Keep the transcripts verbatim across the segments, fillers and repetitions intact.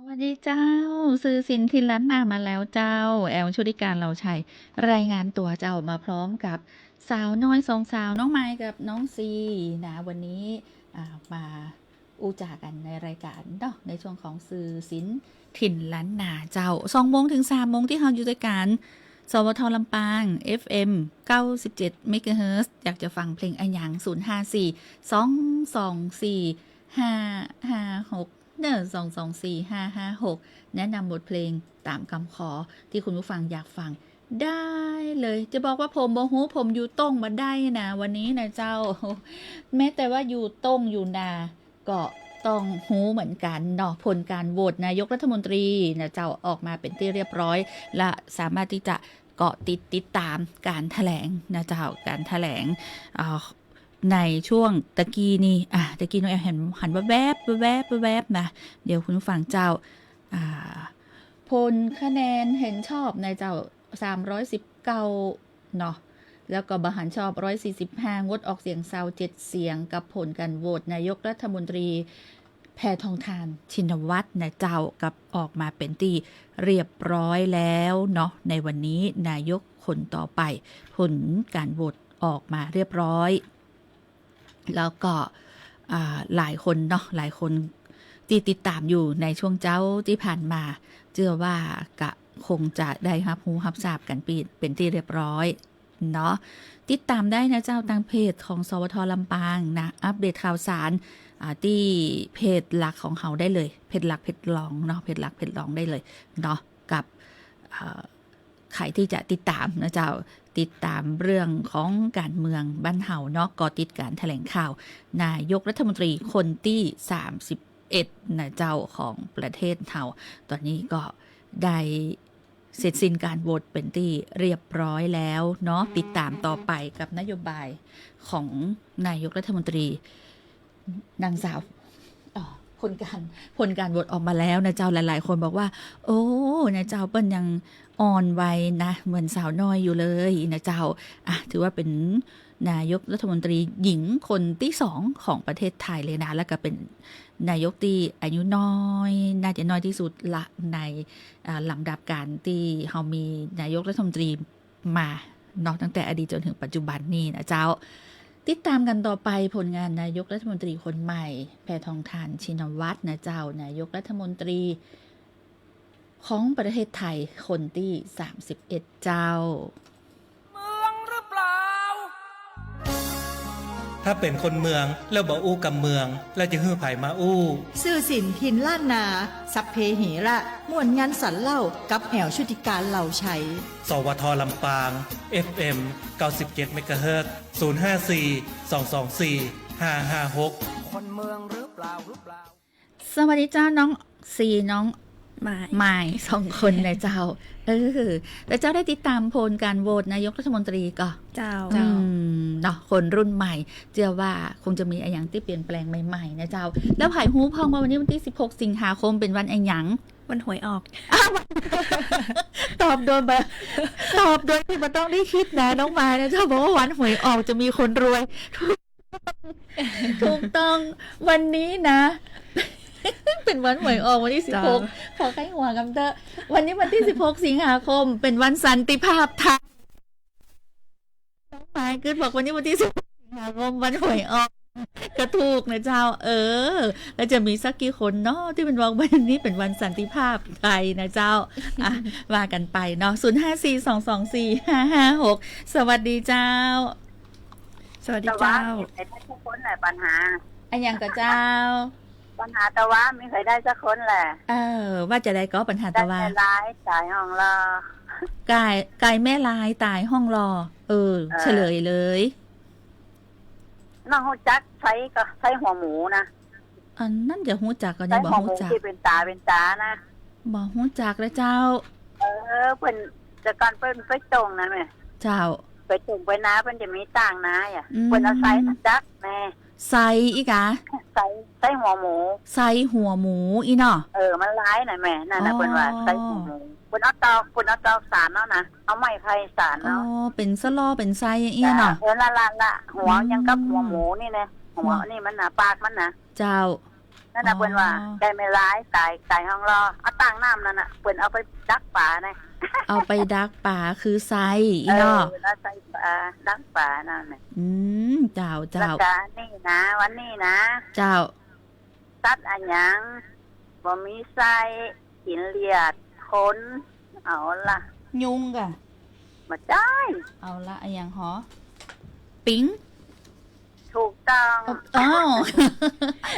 สวัสดีเจ้า สื่อสินถิ่นล้านนามาแล้วเจ้า แอล ชุติการ เหล่าชัย รายงานตั๋วเจ้า มาพร้อมกับสาวน้อยสองสาว น้องมายกับน้องซีนะ วันนี้ อ่า มาอู้จ๋ากั๋นในรายก๋านเนาะ ในช่วงของสื่อสินถิ่นล้านนาเจ้า สองโมงเถิงสามโมง ตี้เฮาอยู่ตวยกั๋น สวท ลำปาง เอฟเอ็ม เก้าสิบเจ็ด เมกะเฮิรตซ์ อยากจะฟังเพลงอะหยัง ศูนย์ห้าสี่ สองสองสี่ ห้าห้าหก เน่อ สองสองสี่ ห้าห้าหก แนะนำบทเพลงต๋ามกำขอตี้คุณผู้ฟังอยากฟังได้เลย จะบอกว่าผมบ่ฮู้ ผมอยู่ต้งบ่ได้นะ วันนี้นะเจ้า แม้แต่ว่าอยู่ต้งอยู่นา ก็ต้องฮู้เหมือนกั๋นเนาะ ผลก๋านโหวตนายกรัฐมนตรีนะเจ้า ออกมาเป๋นตี้เรียบร้อย และสามารถตี้จะเกาะติดติดต๋ามก๋านแถลงนะเจ้า ก๋านแถลง เอ่อ ในช่วงตะกี้นี่ อ่ะ ตะกี้น้องแอลหัน หันแวบๆ แวบๆ แวบๆ นะ เดี๋ยวคุณผู้ฟังเจ้า อ่า ผลคะแนนเห็นชอบนะเจ้า สามร้อยสิบเก้า เนาะ แล้วก็บ่หันชอบ ร้อยสี่สิบห้า งดออกเสียง ซาวเจ็ด เสียง กับผลก๋านโหวตนายกรัฐมนตรี แพทองธาร ชินวัตรนะเจ้า กับออกมาเป๋นตี้เรียบร้อยแล้วเนาะ ในวันนี้นายกคนต่อไป ผลก๋านโหวตออกมาเรียบร้อย แล้วก็ อ่า หลายคนเนาะ หลายคนตี้ติดต๋ามอยู่ในช่วงเจ๊าตี้ผ่านมา เจื้อว่ากะคงจะได้ฮับฮู้ฮับซาบกั๋นเป๋น เป๋นตี้เรียบร้อยเนาะ ติดต๋ามได้นะเจ้า ตางเพจของ สวท ลำปางนะ อัปเดตข่าวสาร อ่า ตี้เพจหลักของเฮาได้เลย เพจหลักเพจรองเนาะ เพจหลักเพจรองได้เลยเนาะ กับ เอ่อ ใผตี้จะติดต๋ามนะเจ้า ติดต๋ามเรื่องของก๋านเมืองบ้านเฮาเนาะ ก็ติดก๋านแถลงข่าวนายกรัฐมนตรีคนตี้ สามสิบเอ็ด นะเจ้า ของประเทศเฮา ต๋อนนี้ก็ได้เสร็จสิ้นก๋านโหวตเป๋นตี้เรียบร้อยแล้วเนาะ ติดต๋ามต่อไปกับนโยบายของนายกรัฐมนตรี นางสาว เอ่อ ผลก๋าน ผลก๋านโหวตออกมาแล้วนะเจ้า หลายๆ คนบอกว่า โอ้ นะเจ้า เปิ้นยังอ่อนวัยนะ เหมือนสาวน้อยอยู่เลยนะเจ้า อ่ะ ถือว่าเป๋นนายกรัฐมนตรีหญิงคนตี้สองของประเทศไทยเลยนะ แล้วก็เป๋นนายกตี้อายุน้อย น่าจะน้อยตี้สุดละใน อ่า ลำดับก๋านตี้เฮามีนายกรัฐมนตรี มาเนาะ ตั้งแต่อดีตจ๋นเถิงปัจจุบันนี่นะเจ้า ติดต๋ามกั๋นต่อไปผลงานนายกรัฐมนตรีคนใหม่ แพทองธาร ชินวัตรนะเจ้า นายกรัฐมนตรีของประเทศไทยคนตี้ สามสิบเอ็ด เจ้า เมืองหรือเปล่า ถ้าเป๋นคนเมืองแล้วบ่อู้กำเมือง แล้วจะหื้อใผมาอู้ สื่อสินถิ่นล้านนา สัพเพเหระ ม่วนงันสันเล่า กับแอล ชุติการ เหล่าชัย สวท ลำปาง เอฟเอ็ม เก้าสิบเจ็ด เมกะเฮิรตซ์ ศูนย์ห้าสี่ สองสองสี่ ห้าห้าหก คนเมืองหรือเปล่า หรือเปล่า สวัสดีเจ้า น้องซี น้องมาย มาย สองคนนะเจ้า เออ แล้วเจ้าได้ติดต๋ามผลก๋านโหวตนายกรัฐมนตรีก่อ เจ้า อืม เนาะ คนรุ่นใหม่ เจื้อว่าคงจะมีอะหยังตี้เปลี่ยนแปลงใหม่ๆ นะเจ้า แล้วใผฮู้พ่องว่าวันนี้วันตี้ สิบหก สิงหาคมเป๋นวันอะหยัง วันหวยออก อ้าว ตอบโดยบ่ ตอบโดยตี้บ่ต้องได้กึ๊ดนะ น้องมายนะเจ้า บอกว่าวันหวยออกจะมีคนรวย ถูกต้อง วันนี้นะ เป๋นวันหวยออก วันตี้ สิบหก เจ้า ขอใค่หัวกำเต๊อะ วันนี้วันตี้ สิบหก สิงหาคม เป๋นวันสันติภาพไทย น้องมายกึ๊ดบอกวันนี้วันตี้ สิบหก สิงหาคม วันหวยออก ก็ถูกนะเจ้า เออ แล้วจะมีสักกี่คนเนาะตี้เป๋นบอกวันนี้เป๋นวันสันติภาพไทยนะเจ้า อ่ะ ว่ากั๋นไปเนาะ ศูนย์ห้าสี่ สองสองสี่ ห้าห้าหก สวัสดีเจ้า สวัสดีเจ้า แต่ว่ามีใผได้สักคนแหละ ปัญหา อะหยังก่อเจ้า ปัญหาตะวา มีใผได้สักคนแหละ เออ ว่าจะใดก่อ ปัญหาตะวา ได้แม่ลายต๋ายห้องลอ ก๋าย ก๋ายแม่ลายต๋ายห้องลอ เออ เออ เฉลยเลย น้องฮู้จักไส้ก่อ ไส้หัวหมูนะ อันนั้นจะฮู้จักก่อ ไส้หัวหมู ยังบ่ฮู้จัก ตี้เป๋นต๋าเป๋นต๋านะ บ่ฮู้จักแล้วเจ้า เออ เปิ้น แต่ก่อนเปิ้นไปต้งนั่นแหม เจ้า ไปต้งไปนา เปิ้นจะมีต้างนาอ่ะ อืม เปิ้นเอาไส้มาจักแหม ไส้อี้กา ไส้ ไส้หัวหมู ไส้หัวหมูอี้เนาะ เออ มันลายน่ะแหม นั่นน่ะ อ๋อ เปิ้นว่าไส้หัวหมู เปิ้นเอาตอก เปิ้นเอาตอกสานเอานะ เอาไม้ไผ่สานเอา อ๋อ เป๋นสะลอเป๋นไส้อี้เนาะ เออ ละละละ หัว อืม ยังกับหัวหมูนี่แหละ หัว หัว นี่มันน่ะ ปากมันน่ะ เจ้า เอ นั่นน่ะ อ๋อ เปิ้นว่า ไก่แม่ลาย ไก่ ไก่ฮ้องลอ เอาตางน้ำนั่นน่ะ เปิ้นเอาไปดักป๋านะ เอาไปดักป๋า คือใส่ อีเนาะ เออ แล้วใส่ป๋า ดักป๋านั่นน่ะ อืม เจ้า เจ้า แล้วก็นี่นะ วันนี้นะ เจ้า สัตว์อะหยังบ่มีไส้ กิ๋นเลือดคน เอาละ ยุงก่ะ บ่ใจ้ เอาละ อะหยังหอ ปิง ถูกต้อง อ้าว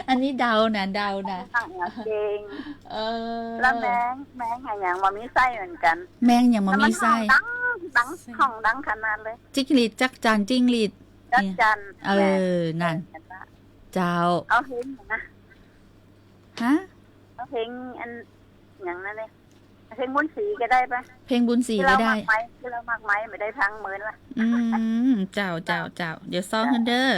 อันนี้เดานะ เดานะ เก่ง เออ แล้วแมง แมงอะหยังบ่มีไส้เหมือนกั๋น แมงหยังบ่มีไส้ แล้วมันฮ้องดัง ดัง ฮ้องดังขนาดเลย จิ้งหรีด จั๊กจั่น จิ้งหรีด จั๊กจั่น เออ แม่น นั่น เห็นละ เจ้า เอาเพลงนะ ฮะ เอาเพลงอันหยังนั่นเลย เพลงบุญศรีก็ได้ปะ เพลงบุญศรีก็ได้ ที่เฮามักไหม ที่เฮามักไหม บ่ได้ฟังเมินละ อืม เจ้า เจ้า เจ้า เดี๋ยวซ้อง เจ้า หื้อเด้อ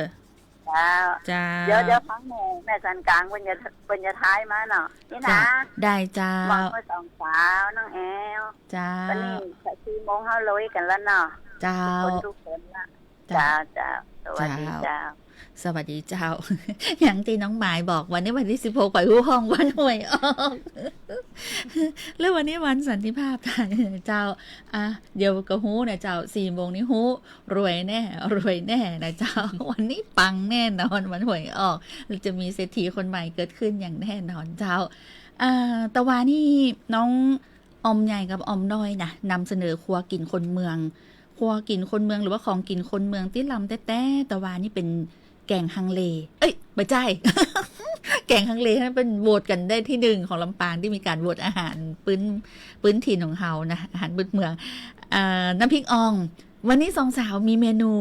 เจ้า เจ้า เดี๋ยว เดี๋ยวฟังแม่ แม่สันกลางเปิ้นจะ เปิ้นจะทายมาเนาะ นี่นะ เจ้า ได้เจ้า บอกเมื่อสองสาว น้องแอล เจ้า วันนี้ก็สี่โมงเฮาลุยกั๋นแล้วเนาะ เจ้า ทุกคน ทุกคนละ เจ้า เจ้า เจ้า สวัสดีเจ้า เจ้า สวัสดีเจ้า อย่างตี้น้องหมายบอก วันนี้วันตี้สิบหก ข้อยฮู้ฮ้องวันหวยออก แล้ววันนี้วันสันติภาพไทยเจ้า อ่ะ เดี๋ยวก็ฮู้นะเจ้า สี่โมงนี้ฮู้ รวยแน่ รวยแน่นะเจ้า วันนี้ปังแน่นอน วันหวยออก จะมีเศรษฐีคนใหม่เกิดขึ้นอย่างแน่นอนเจ้า อ่า ตะวานี่น้อง อ่อมใหญ่กับอ่อมน้อยนะ นำเสนอครัวกิ๋นคนเมือง ครัวกิ๋นคนเมือง หรือว่าของกิ๋นคนเมืองตี้ลำแต๊ๆ ตะวานี่เป๋นแก๋งฮังเล เอ้ย บ่ใจ้ แก๋งฮังเลนั้นเป๋นโหวตกั๋นได้ตี้หนึ่งของลำปาง ตี้มีก๋านโหวตอาหารปื๊น ปื๊นถิ่นของเฮานะ อาหารปื๊นเมือง อ่า น้ำพริกอ่อง วันนี้สองสาวมีเมนู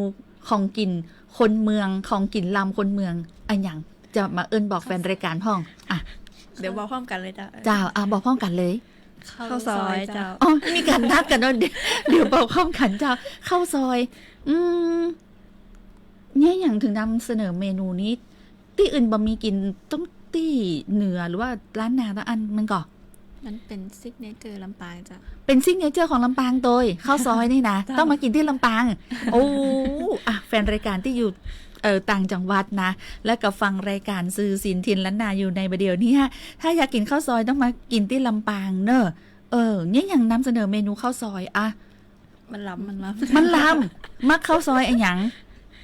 ของกิ๋นคนเมือง ของกิ๋นลำคนเมือง อะหยัง จะมาเอิ้นบอกแฟนรายก๋านพ่อง อ่ะ เดี๋ยวบอกพร้อมกั๋นเลยเจ้า เจ้า อ่ะ บอกพร้อมกั๋นเลย ข้าวซอยเจ้า ข้าวซอยเจ้า อ๋อ มีก๋านนัดกั๋นเนาะ เดี๋ยว เดี๋ยวบอกพร้อมกั๋นเจ้า ข้าวซอย อืม เนี่ยหยังเถิงนำเสนอเมนูนี้ ตี้อื่นบ่มีกิ๋น ต้องตี้เหนือหรือว่าล้านนาตางอั้นมันก่อ มันเป๋นซิกเนเจอร์ลำปางเจ้า เป๋นซิกเนเจอร์ของลำปางโตย ข้าวซอยนี่นะ เจ้า ต้องมากิ๋นตี้ลำปาง โอ้ อ่ะ แฟนรายก๋านตี้อยู่ เอ่อ ต่างจังหวัดนะ แล้วก็ฟังรายก๋านสื่อศิลป์ถิ่นล้านนาอยู่ในบ่าเดี่ยวเนี้ย ถ้าอยากกิ๋นข้าวซอยต้องมากิ๋นตี้ลำปางเนอะ เออ เนี่ยหยังนำเสนอเมนูข้าวซอยอะ มันลำ มันลำ มันลำ มักข้าวซอยอะหยัง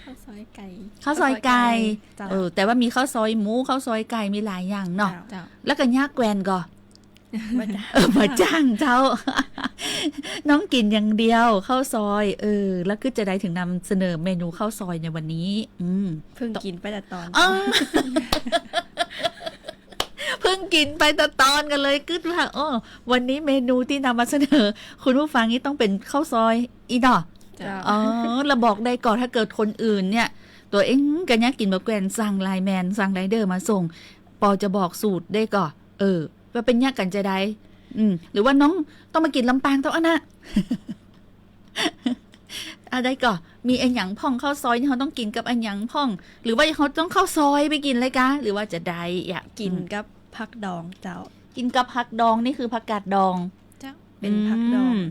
ข้าวซอยไก่ ข้าวซอยไก่ ข้าวซอยไก่ เจ้า เออ แต่ว่ามีข้าวซอยหมู ข้าวซอยไก่ มีหลายอย่างเนาะ เจ้า เจ้า แล้วก็เยียะแกว่นก่อ บ่จ้าง เออ บ่จ้างเจ้า น้องกิ๋นอย่างเดียว ข้าวซอย เออ แล้วกึ๊ดจาใดเถิงนำเสนอเมนูข้าวซอยในวันนี้ อืม เพิ่งกิ๋นไปแต่ตอน เออ เพิ่งกิ๋นไปแต่ตอนกั๋นเลย กึ๊ดว่า โอ้ วันนี้เมนูตี้นำมาเสนอคุณผู้ฟังนี่ต้องเป๋นข้าวซอย อีเนาะ เจ้า อ๋อ แล้วบอกได้ก่อ ถ้าเกิดคนอื่นเนี่ย ตั๋วเองก็เยียะกิ๋นบ่แกว่น สั่งไลน์แมน สั่งไรเดอร์มาส่ง ปอจะบอกสูตรได้ก่อ เออ ว่าเป๋นเยียะกั๋นจาใด อืม หรือว่าน้องต้องมากิ๋นลำปางเต้าอั้นนะ อะ ได้ก่อ มีอะหยังพ่อง ข้าวซอยนี่เฮาต้องกิ๋นกับอะหยังพ่อง หรือว่าเฮาต้องข้าวซอยไปกิ๋นเลยกา หรือว่าจาใด เยียะ กิ๋นกับผักดองเจ้า กิ๋นกับผักดอง นี่คือผักกาดดอง เจ้า เป๋นผักดอง อืม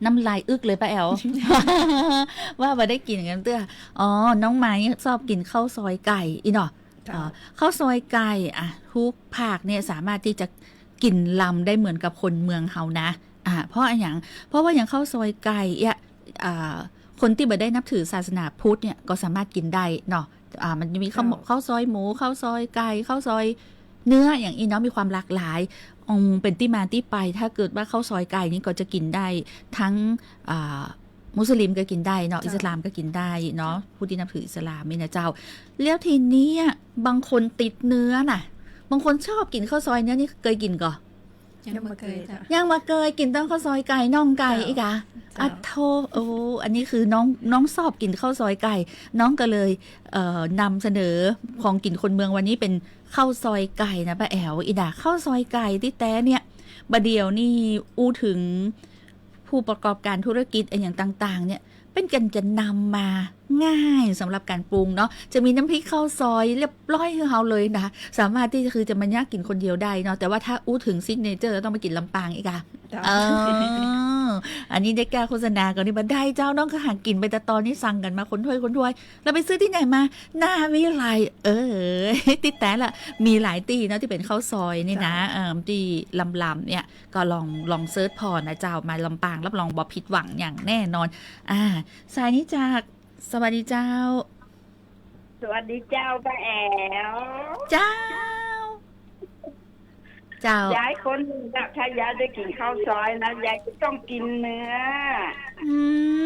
น้ำลายอึกเลยป้าแอ๋ว ว่าบ่ได้กิ๋นกั๋นเตื้อ อ๋อ น้องไม้ชอบกิ๋นข้าวซอยไก่ อีเนาะ เจ้า อ๋อ ข้าวซอยไก่ อ่ะ กู้ภาคเนี่ยสามารถตี้จะกิ๋นลำได้เหมือนกับคนเมืองเฮานะ อ่ะ เพราะอะหยัง เพราะว่าอย่างข้าวซอยไก่เนี่ย อ่า คนตี้บ่ได้นับถือศาสนาพุทธเนี่ยก็สามารถกิ๋นได้เนาะ อ่า มันจะมีข้าว เจ้า ข้าวซอยหมู ข้าวซอยไก่ ข้าวซอยเนื้อ อย่างอี้เนาะ มีความหลากหลาย อืม เป๋นตี้มาตี้ไป ถ้าเกิดว่าข้าวซอยไก่นี่ก็จะกิ๋นได้ทั้ง อ่า มุสลิมก็กิ๋นได้เนาะ เจ้า อิสลามก็กิ๋นได้เนาะ ผู้ตี้นับถืออิสลามนี่นะเจ้า แล้วทีนี้อะ บางคนติดเนื้อน่ะ บางคนชอบกิ๋นข้าวซอยเนื้อนี่ เกยกิ๋นก่อ ยังบ่เกยเจ้า ยังบ่เกย กิ๋นแต่ข้าวซอยไก่ น่องไก่ เจ้า อีกอะ เจ้า อะโธ่ โอ้ อันนี้คือน้อง น้องชอบกิ๋นข้าวซอยไก่ น้องก็เลย เอ่อ นำเสนอของกิ๋นคนเมืองวันนี้เป๋นข้าวซอยไก่นะป้าแอ๋ว อีดา ข้าวซอยไก่ตี้แต๊เนี่ย บ่าเดี่ยวนี่อู้เถิงผู้ประกอบก๋านธุรกิจอะหยังต่างๆ เนี่ย เปิ้นกั๋นจะนำมาง่ายสำหรับก๋านปรุงเนาะ จะมีน้ำพริกข้าวซอยเรียบร้อยหื้อเฮาเลยนะ สามารถตี้จะ คือจะมาเยียะกิ๋นคนเดียวได้เนาะ แต่ว่าถ้าอู้เถิงซิกเนเจอร์ต้องไปกิ๋นลำปางอีกอะ เจ้า เออ อันนี้ได้กล้าโฆษณาก่อนนี่บ่ได้เจ้า น้องก็หากิ๋นไปตะตอนนี้สั่งกั๋นมาคนถ้วยคนถ้วย แล้วไปซื้อตี้ไหนมา หน้าวิไล เออ ตี้แต๊ละ มีหลายตี้เนาะตี้เป๋นข้าวซอยนี่นะ เจ้า เอ่อ ตี้ลำๆ เนี่ย ก็ลอง ลองเซิร์ชผ่อนะเจ้า มาลำปางรับรองบ่ผิดหวังอย่างแน่นอน อ่า สายนี้จาก สวัสดีเจ้า สวัสดีเจ้าป้าแอ๋ว เจ้า เจ้า ยายคนนึ่งนะ ถ้ายายได้กิ๋นข้าวซอยนะ ยายจะต้องกิ๋นเนื้อ อื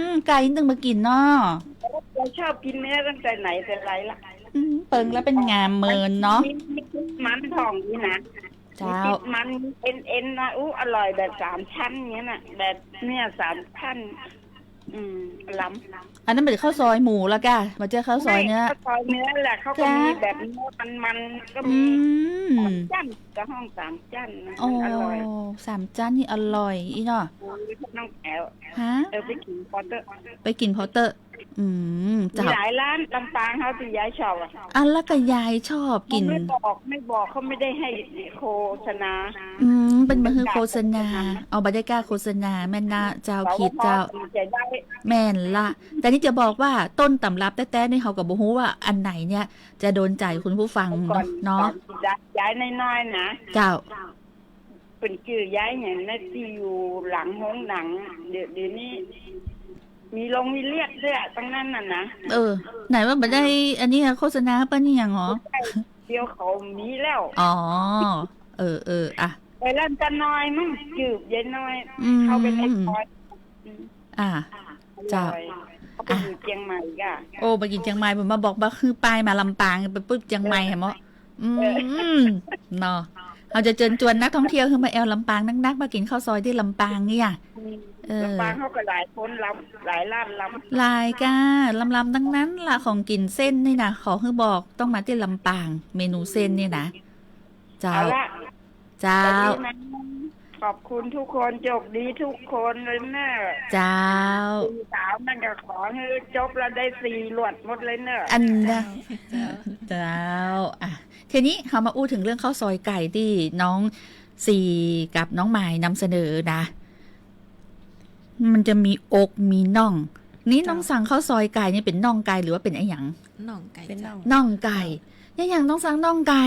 ม ไก่ตึงบ่กิ๋นเนาะ ยายชอบกิ๋นเนื้อตั้งแต่ไหนแต่ไรละ อืม เปิงแล้วเป๋นงามเมินเนาะ มี มีติดมันผ่องดีนะ เจ้า มีติดมัน มีเอ็นๆ นะ อู้ อร่อยแบบสามชั้นอย่างเงี้ยน่ะ แบบเนี่ยสามชั้น อืม ล้ำ อันนั้นเป๋นข้าวซอยหมูละก้า บ่ใจ้ข้าวซอยเนื้อ ไม่ ข้าวซอยเนื้อแหละ เขาก็มีแบบเนื้อมันๆ ก็มี อืม สามชั้น ก็ฮ้องสามชั้นนะ อ๋อ มันอร่อย สามชั้นนี่อร่อยอี้เนาะ โอ้ย น้องแอ๋ว ฮะ เออ ไปกิ๋นผ่อเต๊อะ ไปกิ๋นผ่อเต๊อะ อืม มี เจ้า หลายร้านลำปางเฮาตี้ยายชอบอะ อ่ะ แล้วก็ยายชอบกิ๋น ไม่บอก ไม่บอก เขาไม่ได้ให้โฆษณา อืม เป๋นบ่หื้อโฆษณา เอาบ่ได้กล้าโฆษณา แม่นนะเจ้า ผิดเจ้า จะได้ แม่นละ แต่นี่จะบอกว่าต้นต๋ำรับแต๊ๆ นี่เฮาก็บ่ฮู้ว่าอันไหนเนี่ย จะโดนใจ๋คุณผู้ฟัง ก่อน เนาะ ก่อนยายน้อยๆ นะ เจ้า เปิ้นจื้อยายหยังนะ ตี้อยู่หลังโฮงหนัง เดี๋ยว เดี๋ยวนี้ มีโรงมีเลียดด้วยอะ ตรงนั้นน่ะนะ เออ ไหนว่าบ่ได้ อันนี้โฆษณาเปิ้นนี่หยังหรอ บ่ได้ เดี๋ยวเขามีแล้ว อ๋อ เออ เออ อ่ะ ไปร้านตาน้อยมั้ง จื้อยายน้อย อืม เขาไปเล่นน้อย อืม อ่ะ อร่อย เจ้า เขาไปอยู่เจียงใหม่ก้า โอ้ ไปกิ๋นเจียงใหม่ เปิ้นมาบอกบ่หื้อป้ายมาลำปาง ไปปุ๊บเจียงใหม่ เออ หันบ่ อืม เออ เนาะ เฮาจะเจิญจวนนักท่องเที่ยวหื้อมาแอ่วลำปางนักๆ มากิ๋นข้าวซอยตี้ลำปางเนี่ย อืม เออ ลำปางเขาก็หลายคนลำ หลายร้านลำ หลายก้า ลำๆ ตังนั้นละ ของกิ๋นเส้นนี่นะ ขอหื้อบอกต้องมาตี้ลำปาง เมนูเส้นนี่นะ เจ้า เอาละ เจ้า วันนี้นะ ขอบคุณทุกคน โชคดีทุกคนเลยเน่อ เจ้า สี่สาวนั่นก็ขอหื้อจบแล้วได้สี่หลวดหมดเลยเน่อ อันนะ เจ้า เจ้า อ่ะ ทีนี้เฮามาอู้เถิงเรื่องข้าวซอยไก่ตี้น้องซีกับน้องมายนำเสนอนะ มันจะมีอกมีน่อง นี่ เจ้า น้องสั่งข้าวซอยไก่นี่เป๋นน่องไก่หรือว่าเป๋นอะหยัง น่องไก่ เป๋น เจ้า น่อง น่องไก่ เจ้า อะหยังต้องสั่งน่องไก่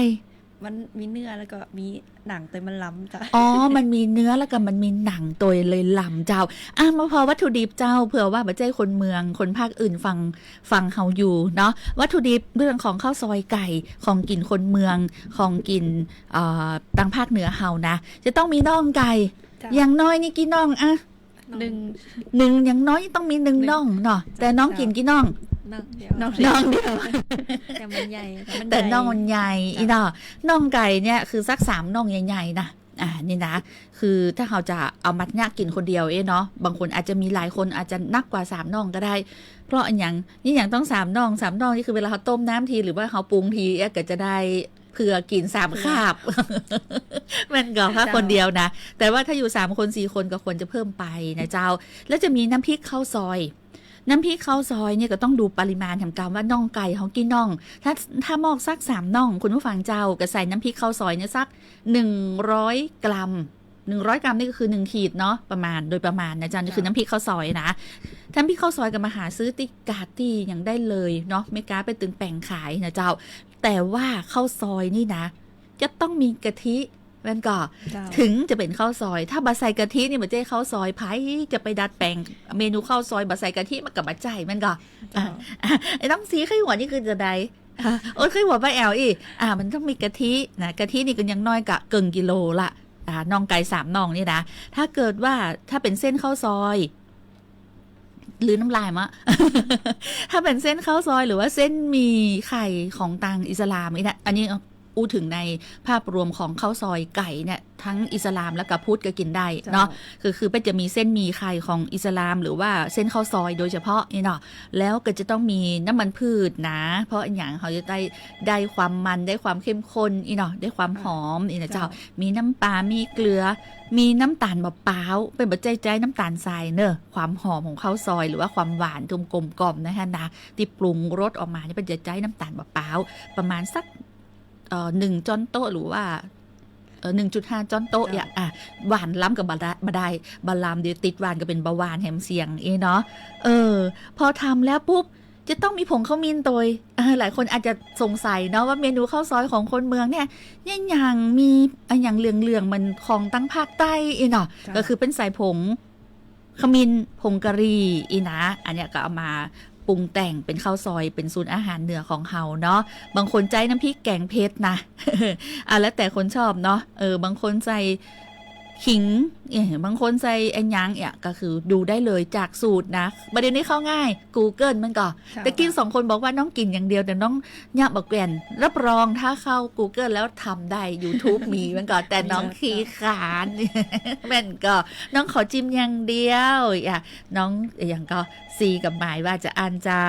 มันมีเนื้อแล้วก็มีหนังตวยมันล้ำเจ้า อ๋อ มันมีเนื้อแล้วก็มันมีหนังตวยเลยล้ำเจ้า อ่ะ มาผ่อวัตถุดิบเจ้า เผื่อว่าบ่ใจ้คนเมือง คนภาคอื่นฟัง ฟังเฮาอยู่เนาะ วัตถุดิบเรื่องของข้าวซอยไก่ ของกิ๋นคนเมือง ของกิ๋น เอ่อ ตางภาคเหนือเฮานะ จะต้องมีน่องไก่ เจ้า อย่างน้อยนี่กี่น่องอะ นึ่ง นึ่ง อย่างน้อยต้องมีนึ่ง นึ่ง น่องเนาะ แต่น้องกิ๋นกี่น่อง น่องเดียว น่องเดียว แต่มันใหญ่ มันใหญ่ แต่น่องมันใหญ่ เจ้า อี้เนาะ น่องไก่เนี่ยคือสักสามน่องใหญ่ๆ นะ อ่า นี่นะ คือถ้าเฮาจะเอามาเยียะกิ๋นคนเดียวเอ๊ะเนาะ บางคนอาจจะมีหลายคน อาจจะนักกว่าสามน่องก็ได้ เพราะอะหยัง นี่หยังต้องสามน่อง สามน่องนี่คือเวลาเฮาต้มน้ำที หรือว่าเฮาปรุงที เอ๊ะ ก็จะได้ เผื่อกิ๋นสามคาบ แม่นก่อ ถ้า เจ้า คนเดียวนะ แต่ว่าถ้าอยู่สามคนสี่คนก็ควรจะเพิ่มไปนะเจ้า แล้วจะมีน้ำพริกข้าวซอย น้ำพริกข้าวซอยเนี่ยก็ต้องดูปริมาณแหมกำว่าน่องไก่เฮากี่น่อง ถ้า ถ้ามอกสักสามน่อง คุณผู้ฟังเจ้า ก็ใส่น้ำพริกข้าวซอยเนี่ยสักหนึ่งร้อยกรัม หนึ่งร้อยกรัมนี่ก็คือหนึ่งขีดเนาะ ประมาณ โดยประมาณนะเจ้า นี่คือ เจ้า น้ำพริกข้าวซอยนะ น้ำพริกข้าวซอยก็มาหาซื้อตี้กาดตี้หยังได้เลยเนาะ เมกาเปิ้นตึงแป๋งขายนะเจ้า แต่ว่าข้าวซอยนี่นะ จะต้องมีกะทิ แม่นก่อ เจ้า ถึงจะเป๋นข้าวซอย ถ้าบ่ใส่กะทินี่บ่ใจ้ข้าวซอย ใผจะไปดัดแป๋งเมนูข้าวซอยบ่ใส่กะทิมันก็บ่ใจ้ แม่นก่อ เจ้า อ่ะ อ่ะ ไอ้น้องซีไข้หัวนี่คือจะใด อ่ะ โอ๊ย ไข้หัวป้าแอ๋วอี้ อ่ะ มันต้องมีกะทินะ กะทินี่ก็อย่างน้อยก็เกิ่งกิโลละ อ่ะ น่องไก่สามน่องนี่นะ ถ้าเกิดว่า ถ้าเป๋นเส้นข้าวซอย ลืนน้ำลายมะ ถ้าเป๋นเส้นข้าวซอยหรือว่าเส้นหมี่ไข่ของตางอิสลามนี่นะ อันนี้อู้เถิงในภาพรวมของข้าวซอยไก่เนี่ย ทั้งอิสลามและก็พุทธก็กิ๋นได้เนาะ เจ้า คือ คือเปิ้นจะมีเส้นหมี่ไข่ของอิสลาม หรือว่าเส้นข้าวซอยโดยเฉพาะนี่เนาะ แล้วก็จะต้องมีน้ำมันพืชนะ เพราะอะหยัง เฮาจะได้ ได้ความมัน ได้ความเข้มข้นนี่เนาะ ได้ความหอมนี่นะเจ้า เจ้า มีน้ำปลา มีเกลือ มีน้ำต๋าลมะพร้าว เปิ้นบ่ใจ้ใจ๊น้ำต๋าลทรายเน่อ ความหอมของข้าวซอยหรือว่าความหวานกลมกล่อมนะฮะนะ ตี้ปรุงรสออกมาเนี่ย เปิ้นจะใจ๊น้ำต๋าลมะพร้าวประมาณสัก เอ่อ หนึ่งจ๊อนโต๊ะ หรือว่า เอ่อ หนึ่งจุดห้า จ๊อนโต๊ะ เจ้า เนี่ย อ่ะ หวานล้ำก็บ่ได้ บ่ได้ บ่ล้ำ เดี๋ยวติดหวานก็เป๋นเบาหวานแหมเสียงอี้เนาะ เออ พอทำแล้วปุ๊บ จะต้องมีผงขมิ้นตวย เออ หลายคนอาจจะสงสัยเนาะว่าเมนูข้าวซอยของคนเมืองเนี่ย เนี่ยหยังมีอะหยังเหลืองๆ เหมือนของตังภาคใต้อี้เนาะ เจ้า ก็คือเป๋นใส่ผงขมิ้น ผงกะหรี่อี้นะ อันเนี้ยก็เอามาปรุงแต่งเป๋นข้าวซอย เป๋นสูตรอาหารเหนือของเฮาเนาะ บางคนใจ๊น้ำพริกแกงเผ็ดนะ อ่ะ แล้วแต่คนชอบเนาะ เออ บางคนใส่ ขิง เอ่อ บางคนใส่อะหยังเนี่ย ก็คือดูได้เลยจากสูตรนะ บ่าเดี่ยวนี้เข้าง่าย กูเกิลมันก่อ เจ้า แต่กี้สองคนบอกว่าน้องกิ๋นอย่างเดียว แต่น้องเยียะบ่แกว่น รับรองถ้าเข้ากูเกิลแล้วทำได้ ยูทูบมีมันก่อ แต่น้อง เจ้า ขี้คร้าน แม่นก่อ น้องขอจิมอย่างเดียว อ่ะ น้องอะหยังก่อ ซีกับหมายว่าจะอั้นเจ้า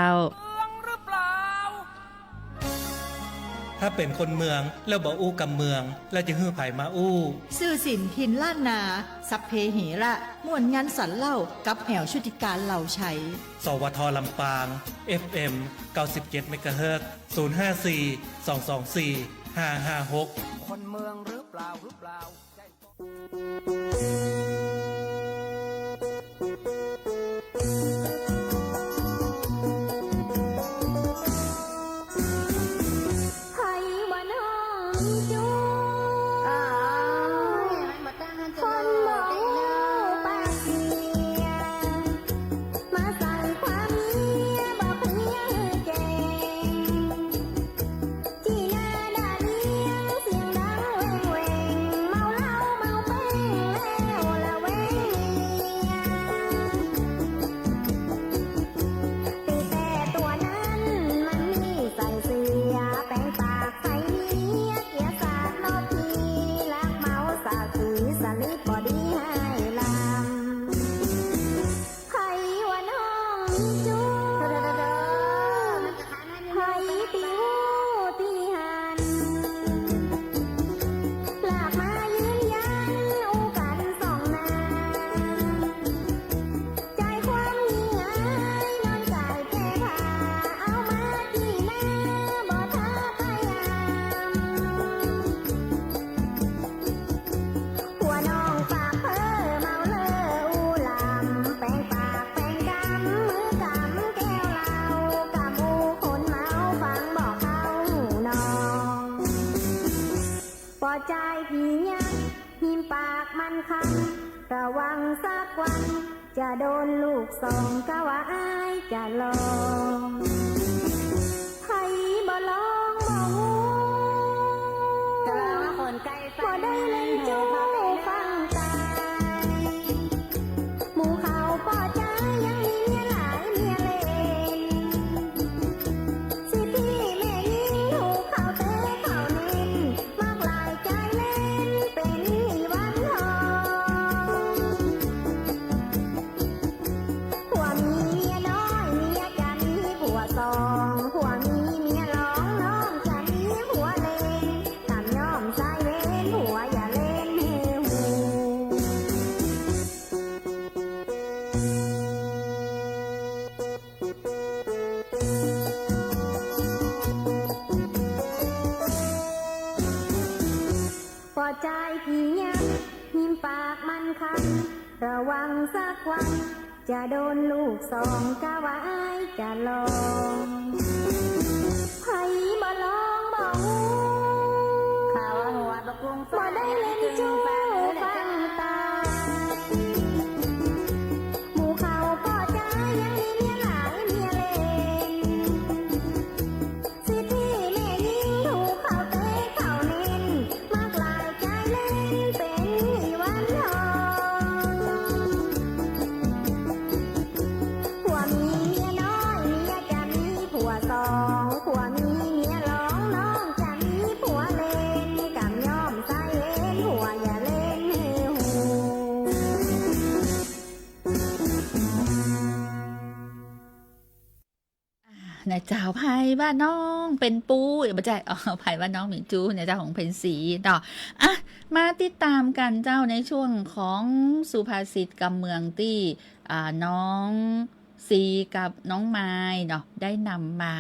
ถ้าเป๋นคนเมืองแล้วบ่อู้กำเมือง แล้วจะหื้อใผมาอู้ ซื่อสินถิ่นล้านนา สัพเพเหระ ม่วนงันสันเล่า กับแหวชุติการเหล่าไชย สวท ลำปาง เอฟเอ็ม เก้าสิบเจ็ด เมกะเฮิรตซ์ ศูนย์ห้าสี่ สองสองสี่ ห้าห้าหก คนเมืองหรือเปล่า หรือเปล่า ไผว่าน้องมีจู๊ คนบ่ฮู้ปากเสีย มาใส่ความเมียบ่เพียงแก่ ขี้หน้าด่าเลี้ยงเสียงดังแวงแวง เมาเหล้าเมาแป้งแล้วละแวงเมีย ตี้แต่ตั๋วนั้นมันมีใส่เสีย แป๋งปากใส่เมีย เกียจสาดโนดที ลักเมาสาสี สลิดบ่ดีให้ลำ ไผว่าน้องมีจู๊ ไผตี้ฮู้ตี้หัน ลากมายืนยันอู้กั๋นสองหน้า ใจ๋ความมีงายนอนก๋ายแก้ผ้า เอามาขี้หน้าบ่ทาพยายาม ผัวน้องปากเพ้อเมาเล่ออู้ลำ แป๋งปากแป๋งกำ มือกำแก้วเหล้า กำอู้คนเมาฟังบ่เข้าหูน้อง ปอจายขี้ยักษ์ หิมปากมันคัน ระวังสักวัน จะโดนลูกสอง กะว่าอ้ายจะลอง ไผบ่ลองบ่ฮู้ จะลองว่าคนใก้ฟัง บ่ได้เล่นจู๊ฟังตาย หมู่เขาปอจายยังมีเมียหลายเมียเล่น สิทธิแม่ญิงถูกเขาเตะเขาเน้น มักหลายจายเล่นเป๋นอีวันทอง ผัวมีเมียน้อย เมียจะมีผัวสอง ผัวมีเมียรอง น้องจะมีผัวเล่น กำย่อมใส่เวร ผัวอย่าเล่นหื้อฮู้ ปอจายขี้ยักษ์ หิมปากมันคัน ระวังสักวัน จะโดนลูกสอง กะว่าอ้ายจะลอง ไผบ่ลองบ่ฮู้ เขาว่าหัวบักกุง บ่ได้เล่นจู๊ฟังตาย หมู่เขาปอจายยังมีเมียหลายเมียเล่น สิทธิแม่ญิงถูกเขาเตะเขาเน้น มักหลายจายเล่นเป๋นอีวันทอง ผัวมีเมียน้อย เมียจะมีผัวสอง ผัวมีเมียรอง น้องจะมีผัวเล่น กำย่อมใส่เวร ผัวอย่าเล่นหื้อฮู้ อ่า นะเจ้า ไผว่าน้องเป๋นปู๊ เอ้ย บ่ใจ้ อ๋อ ไผว่าน้องมีจู๊ นะเจ้า ของเพ็ญศรีเนาะ อ่ะ มาติดต๋ามกั๋นเจ้า ในช่วงของสุภาษิตกำเมืองตี้ อ่า น้องซีกับน้องมายเนาะ ได้นำมา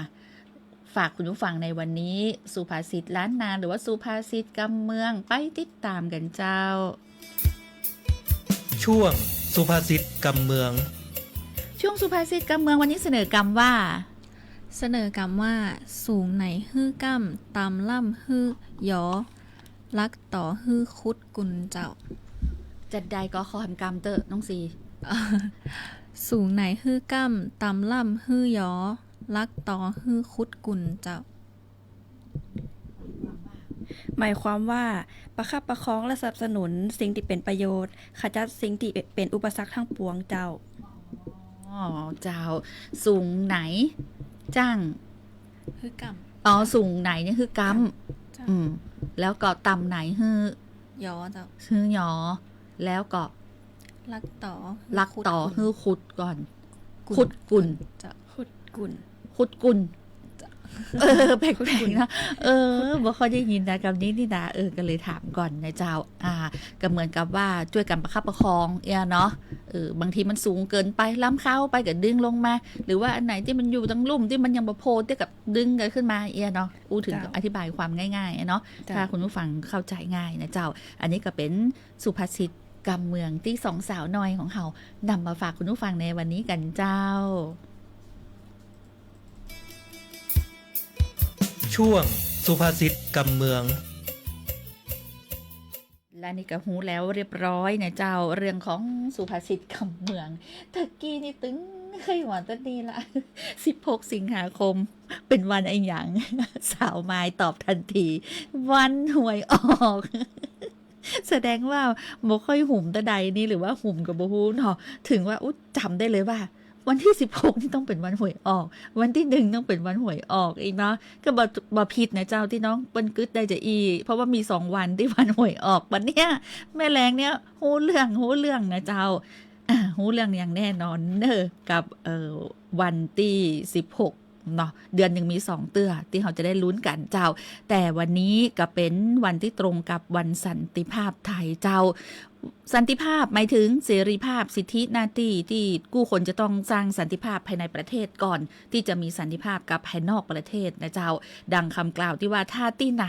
ฝากคุณผู้ฟังในวันนี้ สุภาษิตล้านนา หรือว่าสุภาษิตกำเมือง ไปติดต๋ามกั๋นเจ้า ช่วงสุภาษิตกำเมือง ช่วงสุภาษิตกำเมืองวันนี้เสนอกำว่า เสนอกำว่า สูงไหนหื้อก้ำ ต่ำล่ำหื้อยอ ลักตอหื้อขุดกุ่นเจ้า จัดได้ก็ขอแหมกำเต๊อะน้องซี สูงไหนหื้อก้ำ ต่ำล่ำหื้อยอ ลักตอหื้อขุดกุ่นเจ้า หมายความว่า ประคับประคองและสนับสนุนสิ่งตี้เป๋นประโยชน์ ขจัดสิ่งตี้เป๋นอุปสรรคทั้งปวงเจ้า อ๋อ เจ้า สูงไหน จ้าง หื้อก้ำ อ๋อ สูงไหนเนี่ยหื้อก้ำ ก้ำ เจ้า อืม แล้วก็ต่ำไหนหื้อ ยอเจ้า หื้อยอ แล้วก็ ลักตอ ลักตอหื้อขุดก่อน กุ่น ขุดกุ่น เจ้า ขุดกุ่น ขุดกุ่น เออ แปลกๆ นะ เออ บ่ค่อยได้ยินนะกำนี้นี่นะ เออ ก็เลยถามก่อนนะเจ้า อ่า ก็เหมือนกับว่าจ้วยกั๋นประคับประคองเอี้ยเนาะ เออ บางทีมันสูงเกินไป ล้ำเข้าไปก็ดึงลงมา หรือว่าอันไหนตี้มันอยู่ตังลุ่มตี้มันยังบ่โผล่เตื้อก็ดึงกั๋นขึ้นมาเอี้ยเนาะ อู้เถิง เจ้า อธิบายความง่ายๆ เนาะ เจ้า ถ้าคุณผู้ฟังเข้าใจ๋ง่ายนะเจ้า อันนี้ก็เป๋นสุภาษิตกำเมืองตี้สองสาวน้อยของเฮานำมาฝากคุณผู้ฟังในวันนี้กั๋นเจ้า ช่วงสุภาษิตกำเมือง และนี่ก็ฮู้แล้วเรียบร้อยนะเจ้า เรื่องของสุภาษิตกำเมือง ตะกี้นี่ตึงใค่หัวตะนี่ละ สิบหก สิงหาคม เป๋นวันอะหยัง สาวมายตอบตันที วันหวยออก แสดงว่าบ่ค่อยหุมตะใดนี่ หรือว่าหุมก็บ่ฮู้เนาะ เถิงว่า อุ๊ย จ๋ำได้เลยว่า วันตี้สิบหกนี่ต้องเป๋นวันหวยออก วันตี้หนึ่งต้องเป๋นวันหวยออกอีกเนาะ ก็บ่ บ่ผิดนะเจ้า ตี้น้องเปิ้นกึ๊ดได้จาอี้ เพราะว่ามีสองวันตี้วันหวยออก วันเนี้ย แม่แรงเนี่ย ฮู้เรื่อง ฮู้เรื่องนะเจ้า อ่ะ ฮู้เรื่องอย่างแน่นอนเนอะ กับ เอ่อ วันตี้สิบหก เนาะ เดือนหนึ่งมีสองเตื้อตี้เฮาจะได้ลุ้นกั๋นเจ้า แต่วันนี้ก็เป๋นวันตี้ตรงกับวันสันติภาพไทยเจ้า สันติภาพหมายเถิงเสรีภาพ สิทธิ หน้าตี้ ตี้กู้คนจะต้องสร้างสันติภาพภายในประเทศก่อน ตี้จะมีสันติภาพกับภายนอกประเทศนะเจ้า ดังกำกล่าวตี้ว่า ถ้าตี้ไหน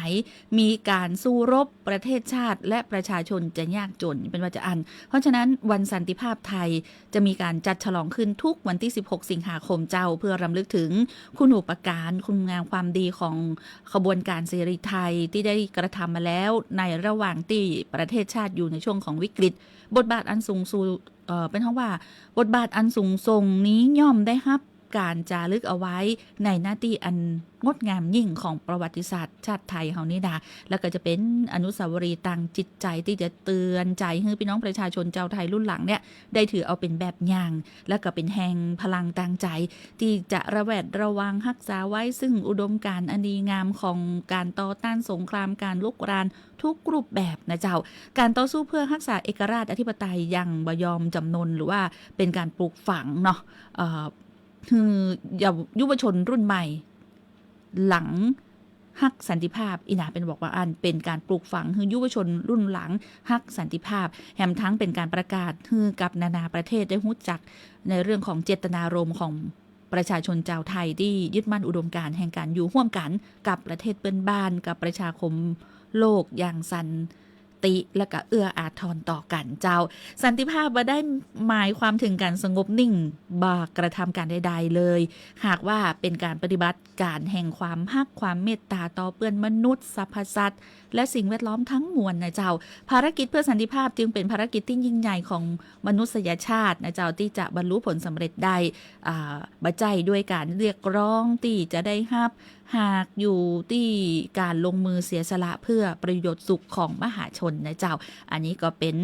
มีก๋านสู้รบ ประเทศชาติและประชาชนจะยากจ๋น เป๋นว่าจาอั้น เพราะฉะนั้นวันสันติภาพไทย จะมีก๋านจัดฉลองขึ้นทุกวันตี้สิบหก สิงหาคมเจ้า เพื่อรำลึกเถิงคุณูปการ คุณงามความดีของขบวนก๋านเสรีไทยตี้ได้กระทำมาแล้วในระหว่างตี้ประเทศชาติอยู่ในช่วงของวิกฤต บทบาทอันสูงสู เอ่อ เปิ้นฮ้องว่า บทบาทอันสูงส่งนี้ย่อมได้ฮับก๋านจารึกเอาไว้ในหน้าตี้อันงดงามยิ่งของประวัติศาสตร์ชาติไทยเฮานี่นา แล้วก็จะเป๋นอนุสาวรีย์ตางจิตใจ๋ตี้จะเตือนใจ๋หื้อปี้น้องประชาชนจาวไทยรุ่นหลังเนี่ย ได้ถือเอาเป๋นแบบอย่าง และก็เป๋นแฮงพลังตางใจ๋ ตี้จะระแวดระวังฮักษาไว้ซึ่งอุดมการณ์อันดีงามของก๋านต่อต้านสงคราม ก๋านรุกรานทุกรูปแบบนะเจ้า ก๋านต่อสู้เพื่อฮักษาเอกราชอธิปไตยอย่างบ่ยอมจ๋ำนน หรือว่าเป๋นก๋านปลูกฝังเนาะ เอ่อ หื้อเยาว ยุวชนรุ่นใหม่ หลังฮักสันติภาพ อี้นา เปิ้นบอกว่าอั้นเป๋นก๋านปลูกฝังหื้อยุวชนรุ่นหลังฮักสันติภาพ แหมทั้งเป๋นก๋านประกาศหื้อกับนานาประเทศได้ฮู้จักในเรื่องของเจตนารมณ์ของประชาชนจาวไทยตี้ยึดมั่นอุดมการณ์แห่งก๋านอยู่ฮ่วมกั๋นกับประเทศเปื้อนบ้าน กับประชาคมโลกอย่างสัน ติ และก็เอื้ออาทรต่อกั๋นเจ้า สันติภาพบ่ได้หมายความเถิงก๋านสงบนิ่ง บ่กระทำก๋านใดๆ เลย หากว่าเป๋นก๋านปฏิบัติก๋านแห่งความฮัก ความเมตตาต่อเปื้อนมนุษย์ สรรพสัตว์ และสิ่งแวดล้อมทั้งมวลนะเจ้า ภารกิจเพื่อสันติภาพจึงเป๋นภารกิจตี้ยิ่งใหญ่ของมนุษยชาตินะเจ้า ตี้จะบรรลุผลสำเร็จได้ อ่า บ่ใจ้ด้วยก๋านเรียกร้องตี้จะได้ฮับ หากอยู่ตี้ก๋านลงมือเสียสละเพื่อประโยชน์สุขของมหาชนนะเจ้า อันนี้ก็เป๋น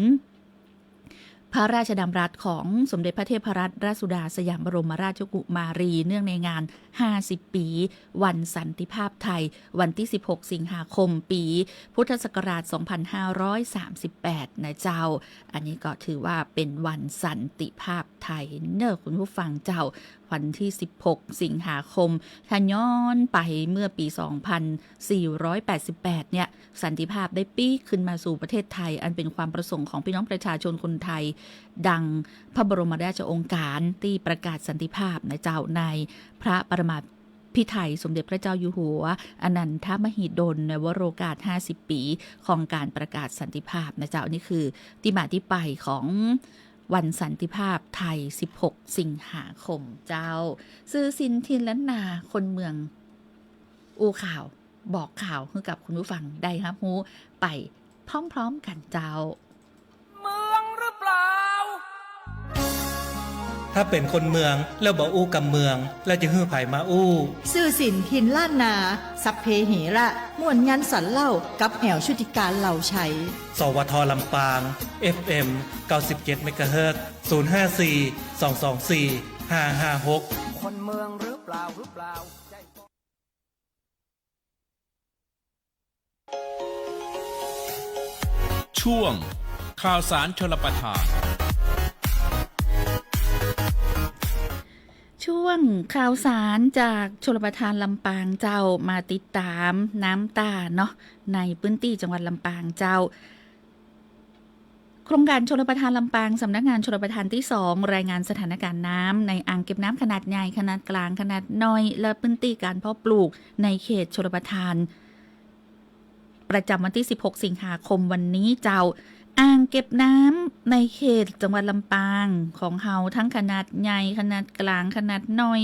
พระราชดำรัสของสมเด็จพระเทพรัตนราชสุดาสยามบรมราชกุมารี เนื่องในงานห้าสิบปี๋วันสันติภาพไทย วันตี้สิบหก สิงหาคม ปี๋พุทธศักราชสองพันห้าร้อยสามสิบแปดนะเจ้า อันนี้ก็ถือว่าเป๋นวันสันติภาพไทยเนอะคุณผู้ฟังเจ้า วันตี้สิบหก สิงหาคม ถ้าย้อนไปเมื่อปี๋สองพันสี่ร้อยแปดสิบแปดเนี่ย สันติภาพได้ปิ๊กคืนมาสู่ประเทศไทย อันเป๋นความประสงค์ของปี้น้องประชาชนคนไทย ดังพระบรมราชโองการตี้ประกาศสันติภาพนะเจ้า ในพระปรมาภิ พิไธยสมเด็จพระเจ้าอยู่หัวอนันทมหิดล ในวโรกาสห้าสิบปี๋ของก๋านประกาศสันติภาพนะเจ้า อันนี้คือตี้มาตี้ไปของวันสันติภาพไทย สิบหกสิงหาคมเจ้า สื่อสินถิ่นล้านนา คนเมือง อู้ข่าว บอกข่าวหื้อกับคุณผู้ฟังได้ฮับฮู้ไปพร้อมๆ กั๋นเจ้า เมืองหรือเปล่า ถ้าเป๋นคนเมืองแล้วบ่อู้กำเมือง แล้วจะหื้อใผมาอู้ สื่อสินถิ่นล้านนา สัพเพเหระ ม่วนงันสันเล่า กับแอ๋วชุติการ เหล่าไชย สวท ลำปาง เอฟเอ็ม เก้าสิบเจ็ดเมกะเฮิรตซ์ ศูนย์ห้าสี่ สองสองสี่ ห้าห้าหก คนเมืองหรือเปล่า หรือเปล่า ช่วงข่าวสารชลประทาน ช่วงข่าวสารจากชลประทานลำปางเจ้า มาติดต๋ามน้ำต้าเนาะ ในพื้นตี้จังหวัดลำปางเจ้า โครงก๋านชลประทานลำปาง สำนักงานชลประทานตี้สอง รายงานสถานก๋านน้ำในอ่างเก็บน้ำขนาดใหญ่ ขนาดก๋าง ขนาดน้อย และพื้นตี้ก๋านเพาะปลูกในเขตชลประทาน ประจ๋ำวันตี้สิบหกสิงหาคมวันนี้เจ้า อ่างเก็บน้ำในเขตจังหวัดลำปางของเฮา ทั้งขนาดใหญ่ ขนาดก๋าง ขนาดน้อย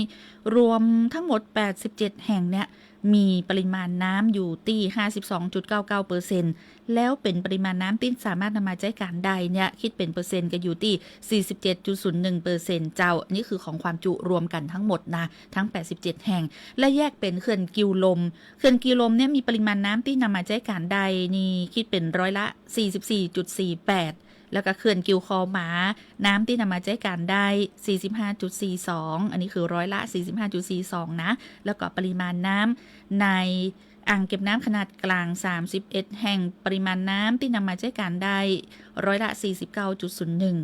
รวมทั้งหมดแปดสิบเจ็ดแห่งเนี่ย มีปริมาณน้ำอยู่ตี้ห้าสิบสองจุดเก้าเก้าเปอร์เซ็นต์ แล้วเป๋นปริมาณน้ำตี้สามารถนำมาใจ๊ก๋านได้เนี่ย คิดเป๋นเปอร์เซ็นต์ก็อยู่ตี้สี่สิบเจ็ดจุดศูนย์หนึ่งเปอร์เซ็นต์เจ้า อันนี้คือของความจุรวมกั๋นทั้งหมดนะ ทั้งแปดสิบเจ็ดแห่ง และแยกเป๋นเขื่อนกิวลม เขื่อนกิวลมเนี่ยมีปริมาณน้ำตี้นำมาใจ๊ก๋านได้นี่ คิดเป๋นร้อยละสี่สิบสี่จุดสี่แปด แล้วก็เขื่อนกิวคอหมา น้ำตี้นำมาใจ๊ก๋านได้สี่สิบห้าจุดสี่สอง อันนี้คือร้อยละสี่สิบห้าจุดสี่สองนะ แล้วก็ปริมาณน้ำในอ่างเก็บน้ำขนาดก๋างสามสิบเอ็ดแห่ง ปริมาณน้ำตี้นำมาใจ๊ก๋านได้ร้อยละสี่สิบเก้าจุดศูนย์หนึ่ง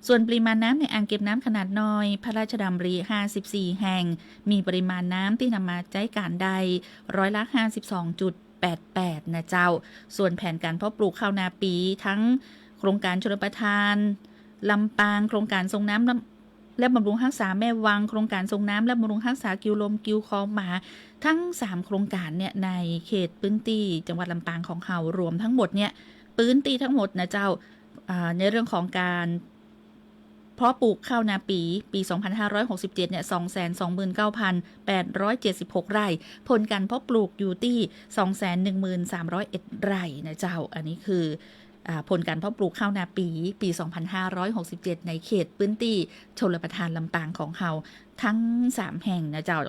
ส่วนปริมาณน้ำในอ่างเก็บน้ำขนาดน้อยพระราชดำริห้าสิบสี่แห่ง มีปริมาณน้ำตี้นำมาใจ๊ก๋านได้ร้อยละห้าสิบสองจุดแปดแปดนะเจ้า ส่วนแผนก๋านเพาะปลูกข้าวนาปี ทั้งโครงก๋านชลประทานลำปาง โครงก๋านส่งน้ำและบำรุงฮักษาแม่วัง โครงก๋านส่งน้ำและบำรุงฮักษากิวลม กิวคอหมา ทั้งสามโครงก๋านเนี่ย ในเขตพื้นตี้จังหวัดลำปางของเฮารวมทั้งหมดเนี่ย พื้นตี้ทั้งหมดนะเจ้า อ่า ในเรื่องของก๋านเพาะปลูกข้าวนาปี ปีสองพันห้าร้อยหกสิบเจ็ดเนี่ย สองแสนสองหมื่นเก้าพันแปดร้อยเจ็ดสิบหกไร่ ผลก๋านเพาะปลูกอยู่ตี้สองแสนหนึ่งหมื่นสามร้อยเอ็ดไร่นะเจ้า อันนี้คือ อ่า ผลก๋านเพาะปลูกข้าวนาปี ปีสองพันห้าร้อยหกสิบเจ็ด ในเขตพื้นตี้ชลประทานลำปางของเฮาทั้งสามแห่งนะเจ้า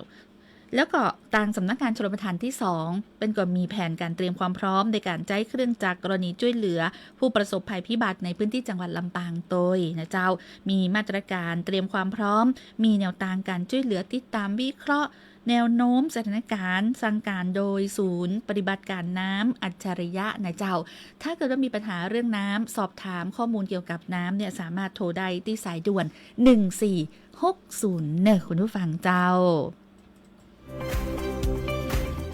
แล้วก็ตางสำนักงานชลประทานตี้สอง เปิ้นก็มีแผนก๋านเตรียมความพร้อมในก๋านใจ๊เครื่องจักรกรณีจ้วยเหลือผู้ประสบภัยพิบัติในพื้นตี้จังหวัดลำปางตวยนะเจ้า มีมาตรก๋านเตรียมความพร้อม มีแนวตางก๋านจ้วยเหลือ ติดต๋ามวิเคราะห์แนวโน้มสถานก๋ารณ์ สั่งก๋านโดยศูนย์ปฏิบัติก๋ารน้ำอัจฉริยะนะเจ้า ถ้าเกิดว่ามีปัญหาเรื่องน้ำ สอบถามข้อมูลเกี่ยวกับน้ำเนี่ย สามารถโทรได้ตี้สายด่วน หนึ่งสี่หกศูนย์ เน่อคุณผู้ฟังเจ้า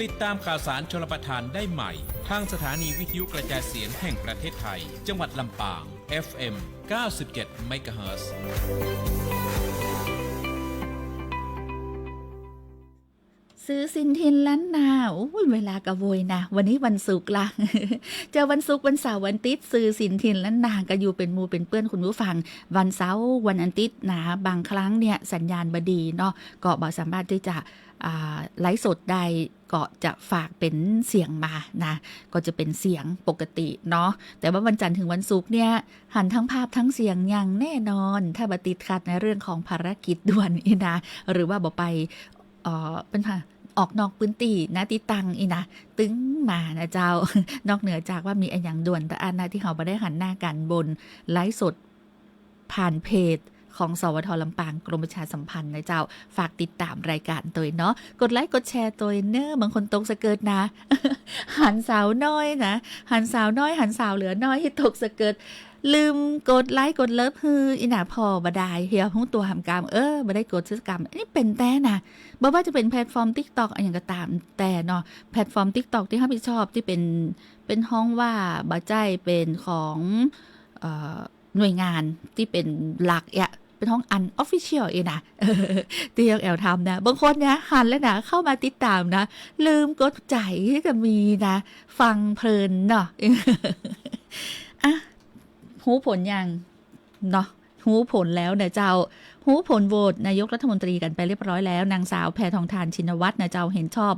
ติดต๋ามข่าวสารชลประทานได้ใหม่ ทางสถานีวิทยุกระจายเสียงแห่งประเทศไทย จังหวัดลำปาง เอฟเอ็ม เก้าสิบเจ็ดเมกะเฮิรตซ์ สื่อสินถิ่นล้านนา โอ้ย เวลาก็โวยนะ วันนี้วันศุกร์ละ เจอวันศุกร์ วันเสาร์ วันอาทิตย์ สื่อสินถิ่นล้านนาก็อยู่เป๋นหมู่เป๋นเปื้อนคุณผู้ฟัง วันเสาร์ วันอาทิตย์นะ บางครั้งเนี่ยสัญญาณบ่ดีเนาะ ก็บ่สามารถตี้จะ อ่า ไลฟ์สดได้ ก็จะฝากเป๋นเสียงมานะ ก็จะเป๋นเสียงปกติเนาะ แต่ว่าวันจันทร์ถึงวันศุกร์เนี่ย หันทั้งภาพทั้งเสียงอย่างแน่นอน ถ้าบ่ติดขัดในเรื่องของภารกิจด่วนอี้นะ หรือว่าบ่ไป เอ่อ เปิ้นว่าออกนอกพื้นตี้นะ ตี้ตั้งอี้นะ ตึงมานะเจ้า นอกเหนือจากว่ามีอะหยังด่วนตะอั้นนะ ตี้เฮาบ่ได้หันหน้ากั๋นบนไลฟ์สด ผ่านเพจของ สวท ลำปาง กรมประชาสัมพันธ์นะเจ้า ฝากติดต๋ามรายก๋านตวยเนาะ กดไลก์กดแชร์ตวยเน่อ บางคนตกสะเกิดนะ หันสาวน้อยนะ หันสาวน้อย หันสาวเหลือน้อยตี้ตกสะเกิด ลืมกดไลก์กดเลิฟหื้ออี้นะ ผ่อบ่ดาย เหียฮู้ตั๋วหำกำ เออ บ่ได้กดสักกำ อันนี้เป๋นแต๊นะ บ่ว่าจะเป๋นแพลตฟอร์มติ๊กต็อกอะหยังก็ต๋ามแต่เนาะ แพลตฟอร์มติ๊กต็อกตี้ฮับผิดชอบตี้เป๋น เป๋นฮ้องว่าบ่ใจ้เป๋นของ เอ่อ หน่วยงานตี้เป๋นหลักเอี้ย เป็นห้องอันออฟฟิเชียลเองนะ ตี้ยองแอ๋วทำนะ บางคนเนี่ยหันแล้วนะ เข้ามาติดต๋ามนะ ลืมกดใจ๋ก็มีนะ ฟังเพลินเนาะ อ่ะ ฮู้ผลยัง เนาะ ฮู้ผลแล้วนะเจ้า ฮู้ผลโหวตนายกรัฐมนตรีกั๋นไปเรียบร้อยแล้ว นางสาวแพทองธาร ชินวัตรนะเจ้า เห็นชอบ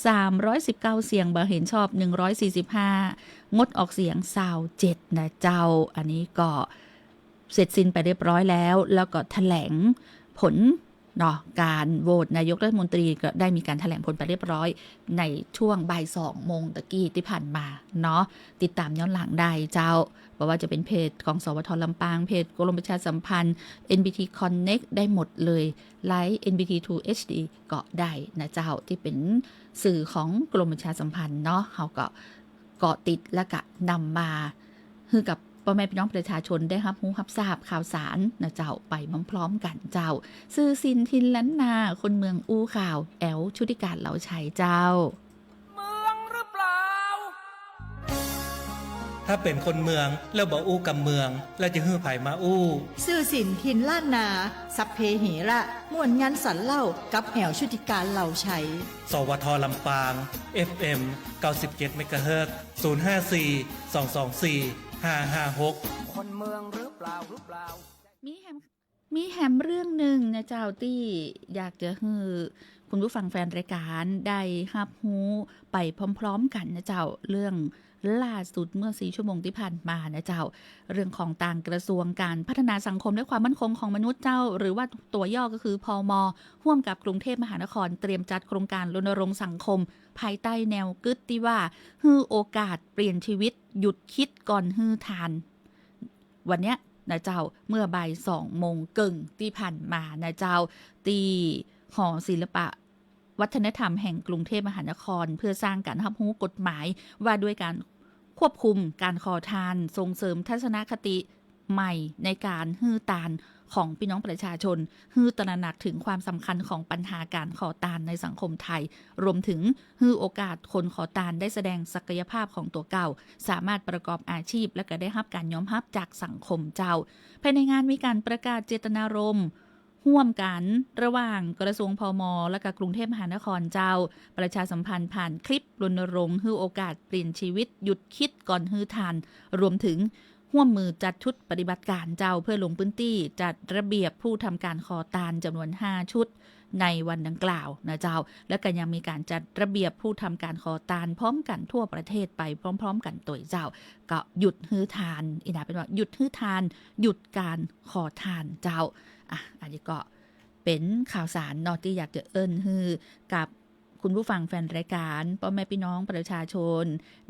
สามร้อยสิบเก้าเสียง บ่เห็นชอบ หนึ่งร้อยสี่สิบห้า งดออกเสียง ซาวเจ็ด นะเจ้า อันนี้ก็เสร็จสิ้นไปเรียบร้อยแล้ว แล้วก็แถลงผลเนาะ ก๋านโหวตนายกรัฐมนตรีก็ได้มีก๋านแถลงผลไปเรียบร้อย ในช่วงบ่ายสองโมงตะกี้ตี้ผ่านมาเนาะ ติดต๋ามย้อนหลังได้เจ้า บ่ว่าจะเป๋นเพจของ สวท ลำปาง เพจกรมประชาสัมพันธ์ เอ็นบีที Connect ได้หมดเลย ไลฟ์ เอ็นบีที ทู เอชดี ก็ได้นะเจ้า ตี้เป๋นสื่อของกรมประชาสัมพันธ์เนาะ เฮาก็เกาะติดแล้วก็นำมาหื้อกับป้อแม่ปี้น้องประชาชนได้ฮับฮู้ฮับทราบข่าวสารนะเจ้า ไปพร้อมๆ กั๋นเจ้า ซื่อสินถิ่นล้านนา คนเมืองอู้ข่าว แอ๋วชุติการ เหลาไชยเจ้า เมืองหรือเปล่า ถ้าเป๋นคนเมืองแล้วบ่อู้กำเมือง แล้วจะหื้อใผมาอู้ ซื่อสินถิ่นล้านนา สัพเพเหระ ม่วนงันสันเล่า กับแอ๋วชุติการ เหลาไชย สวท ลำปาง เอฟเอ็ม เก้าสิบเจ็ด เมกะเฮิรตซ์ ศูนย์ห้าสี่ สองสองสี่ ห้าห้าหก คนเมืองหรือเปล่า หรือเปล่า มีแหม มีแหมเรื่องนึ่งนะเจ้า ตี้อยากจะหื้อคุณผู้ฟังแฟนรายก๋านได้ฮับฮู้ไปพร้อมๆ กั๋นนะเจ้า เรื่องล่าสุดเมื่อสี่ชั่วโมงตี้ผ่านมานะเจ้า เรื่องของตางกระทรวงการพัฒนาสังคมและความมั่นคงของมนุษย์เจ้า หรือว่าตั๋วย่อก็คือ พม. ฮ่วมกับกรุงเทพมหานคร เตรียมจัดโครงก๋านรณรงค์สังคม ภายใต้แนวกึ๊ดตี้ว่า หื้อโอกาสเปลี่ยนชีวิต หยุดคิดก่อนหื้อตาน วันเนี้ยนะเจ้า เมื่อบ่ายสองโมงเกิ่งตี้ผ่านมานะเจ้า ตี้หอศิลปะวัฒนธรรมแห่งกรุงเทพมหานคร เพื่อสร้างก๋านฮับฮู้กฎหมายว่าด้วยก๋านควบคุมก๋านขอตาน ส่งเสริมทัศนคติใหม่ในก๋านหื้อตานของปี้น้องประชาชน หื้อตระหนักเถิงความสำคัญของปัญหาก๋านขอตานในสังคมไทย รวมเถิงหื้อโอกาสคนขอตานได้แสดงศักยภาพของตั๋วเก่า สามารถประกอบอาชีพ และก็ได้ฮับก๋านยอมฮับจากสังคมเจ้า ภายในงานมีก๋านประกาศเจตนารมณ์ฮ่วมกั๋นระหว่างกระทรวง พม. และก็กรุงเทพมหานครเจ้า ประชาสัมพันธ์ผ่านคลิปรณรงค์ หื้อโอกาสเปลี่ยนชีวิต หยุดคิดก่อนหื้อตาน รวมเถิง ฮ่วมมือจัดชุดปฏิบัติก๋านเจ้า เพื่อลงพื้นตี้จัดระเบียบผู้ทำก๋านขอตานจ๋ำนวนห้าชุดในวันดังกล่าวนะเจ้า และก็ยังมีก๋านจัดระเบียบผู้ทำก๋านขอตานพร้อมกั๋นทั่วประเทศไปพร้อมๆ กั๋นตวยเจ้า ก็หยุดหื้อตาน อีกนะ เป๋นว่าหยุดหื้อตาน หยุดก๋านขอตานเจ้า อ่ะ อันนี้ก็เป๋นข่าวสารเนาะ ตี้อยากจะเอิ้นหื้อกับ คุณผู้ฟังแฟนรายก๋าน ป้อแม่ปี้น้องประชาชน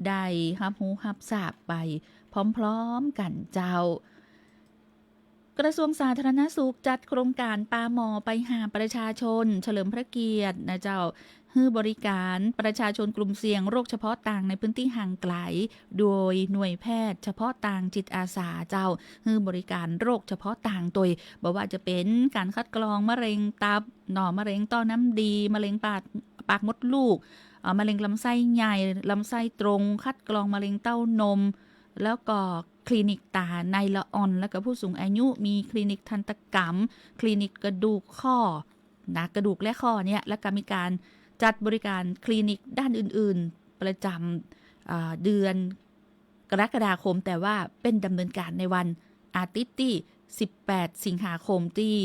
ได้ฮับฮู้ฮับทราบไปพร้อมๆ กั๋นเจ้า กระทรวงสาธารณสุขจัดโครงก๋านปาหมอไปหาประชาชน เฉลิมพระเกียรตินะเจ้า หื้อบริก๋านประชาชนกลุ่มเสี่ยงโรคเฉพาะตางในพื้นตี้ห่างไก๋ โดยหน่วยแพทย์เฉพาะตางจิตอาสาเจ้า หื้อบริก๋านโรคเฉพาะตางตวย บ่ว่าจะเป๋นก๋านคัดกรองมะเร็งตับ เนาะ มะเร็งต้อน้ำดี มะเร็งปาก ปากมดลูก เอ่อ มะเร็งลำไส้ใหญ่ ลำไส้ตรง คัดกรองมะเร็งเต้านม แล้วก็คลินิกต๋าในละอ่อน แล้วก็ผู้สูงอายุ มีคลินิกทันตกรรม คลินิกกระดูกข้อ นะ กระดูกและข้อเนี่ย แล้วก็มีก๋านจัดบริก๋านคลินิกด้านอื่นๆ ประจ๋ำ เอ่อ เดือน กรกฎาคม แต่ว่าเป๋นดำเนินก๋านในวันอาทิตย์ตี้สิบแปดสิงหาคมตี้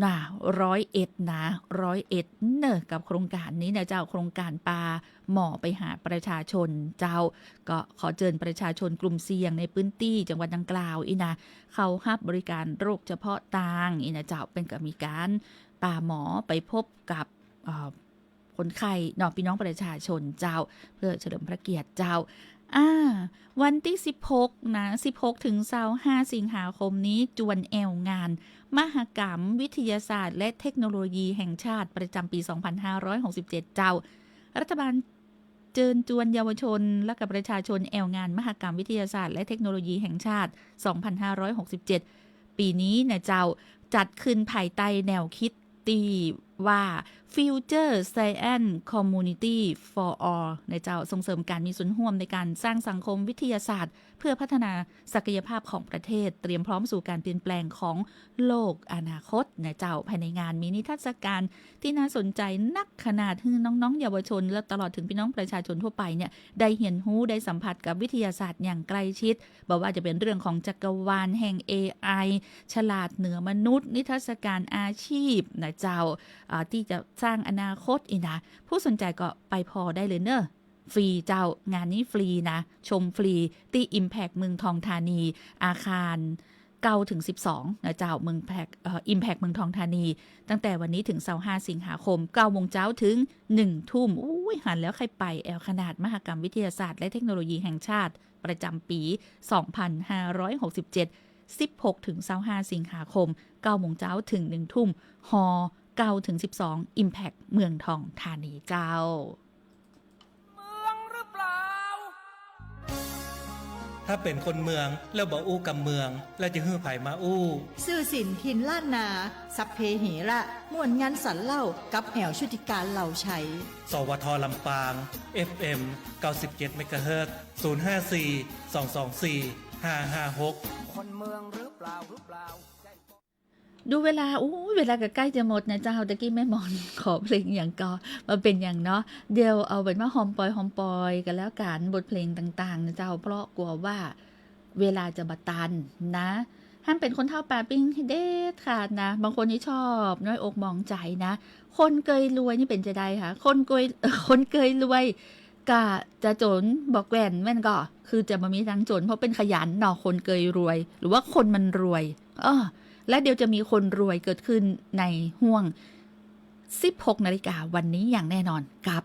น่ะ ร้อยเอ็ดนะ ร้อยเอ็ดเน่อ กับโครงก๋านนี้นะเจ้า โครงก๋านปาหมอไปหาประชาชนเจ้า ก็ขอเจิญประชาชนกลุ่มเสี่ยงในพื้นตี้จังหวัดดังกล่าวอี้นะ เข้าฮับบริก๋านโรคเฉพาะตางอี้นะเจ้า เปิ้นก็มีก๋านปาหมอไปพบกับ เอ่อ คนไข้เนาะ ปี้น้องประชาชนเจ้า เพื่อเฉลิมพระเกียรติเจ้า อ่า วันตี้สิบหกนะ สิบหกถึงซาวห้าสิงหาคมนี้ จวนแอ่วงาน มหกรรมวิทยาศาสตร์และเทคโนโลยีแห่งชาติ ประจ๋ำปี๋สองพันห้าร้อยหกสิบเจ็ดเจ้า รัฐบาลเจิญจวนเยาวชน และกับประชาชนแอ่วงานมหกรรมวิทยาศาสตร์และเทคโนโลยีแห่งชาติ สองพันห้าร้อยหกสิบเจ็ด ปี๋นี้นะเจ้า จัดขึ้นภายใต้แนวคิด ตี้ว่า Future Science Community for All นะเจ้า ส่งเสริมการมีส่วนร่วมในการสร้างสังคมวิทยาศาสตร์ เพื่อพัฒนาศักยภาพของประเทศ เตรียมพร้อมสู่การเปลี่ยนแปลงของโลกอนาคตนะเจ้า ภายในงานมีนิทรรศการที่น่าสนใจนักขนาด หื้อน้องๆ เยาวชน และตลอดถึงพี่น้องประชาชนทั่วไปเนี่ย ได้เฮียนฮู้ ได้สัมผัสกับวิทยาศาสตร์อย่างใกล้ชิด บ่ว่าจะเป็นเรื่องของจักรวาลแห่ง เอไอ ฉลาดเหนือมนุษย์ นิทรรศการอาชีพนะเจ้า อ่า ตี้จะสร้างอนาคตอี้นะ ผู้สนใจ๋ก็ไปผ่อได้เลยเน่อ ฟรีเจ้า งานนี้ฟรีนะ ชมฟรี ตี้ Impact เมืองทองธานี อาคาร เก้าถึงสิบสอง นะเจ้า เมืองแพ็ค เอ่อ Impact เมืองทองธานี ตั้งแต่วันนี้ถึงซาวห้าสิงหาคม เก้าโมงเจ๊าถึงหนึ่งทุ่ม อุ้ย หันแล้วใค่ไป แอวขนาดมหกรรมวิทยาศาสตร์และเทคโนโลยีแห่งชาติ ประจำปี๋ สองพันห้าร้อยหกสิบเจ็ด สิบหกถึงซาวห้าสิงหาคม เก้าโมงเจ๊าถึงหนึ่งทุ่ม ฮอ เก้าถึงสิบสอง Impact เมืองทองธานีเจ้า เมืองหรือเปล่า ถ้าเป๋นคนเมืองแล้วบ่อู้กำเมือง แล้วจะหื้อใผมาอู้ ซื่อสินถิ่นล้านนา สัพเพเหระ ม่วนงันสันเล่า กับแอ๋วชุติการ เหล่าไชย สวท ลำปาง เอฟเอ็ม เก้าสิบเจ็ด เมกะเฮิรตซ์ ศูนย์ห้าสี่ สองสองสี่ ห้าห้าหก คนเมืองหรือเปล่า หรือเปล่า ดูเวลา อู้ เวลาก็ใก้จะหมดนะเจ้า ตะกี้แม่หมอนขอเพลงอย่างก่อ บ่เป๋นอย่างเนาะ เดี๋ยวเอาเป๋นว่าฮอมปอย ฮอมปอยกั๋นแล้วกั๋น บทเพลงต่างๆ นะเจ้า เพราะกั๋วว่าเวลาจะบ่ตันนะ ห้ามเป๋นคนเฒ่าปาปิ้งเด็ดขาดนะ บางคนนี่ชอบน้อยอกหมองใจ๋นะ คนเกยรวยนี่เป๋นจาใดคะ คนเกย คนเกยรวย กะจะจ๋นบ่แกว่นแม่นก่อ คือจะบ่มีตังค์จ๋น เพราะเป๋นขยันเนาะ คนเกยรวย หรือว่าคนมันรวย เออ และเดี๋ยวจะมีคนรวยเกิดขึ้นในฮ่วง สิบหกนาฬิกาวันนี้อย่างแน่นอน กับ